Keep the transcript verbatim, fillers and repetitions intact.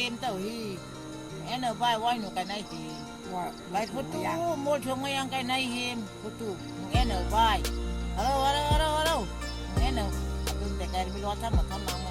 Em tau hi. Eno bai wai nu kai nai hi. Bai phutu mol chong ngai ang kai nai hi. Phutu. Eno bai. Hello, hello, hello, hello. Eno. Atun te kai mi lo tham ma tham ma.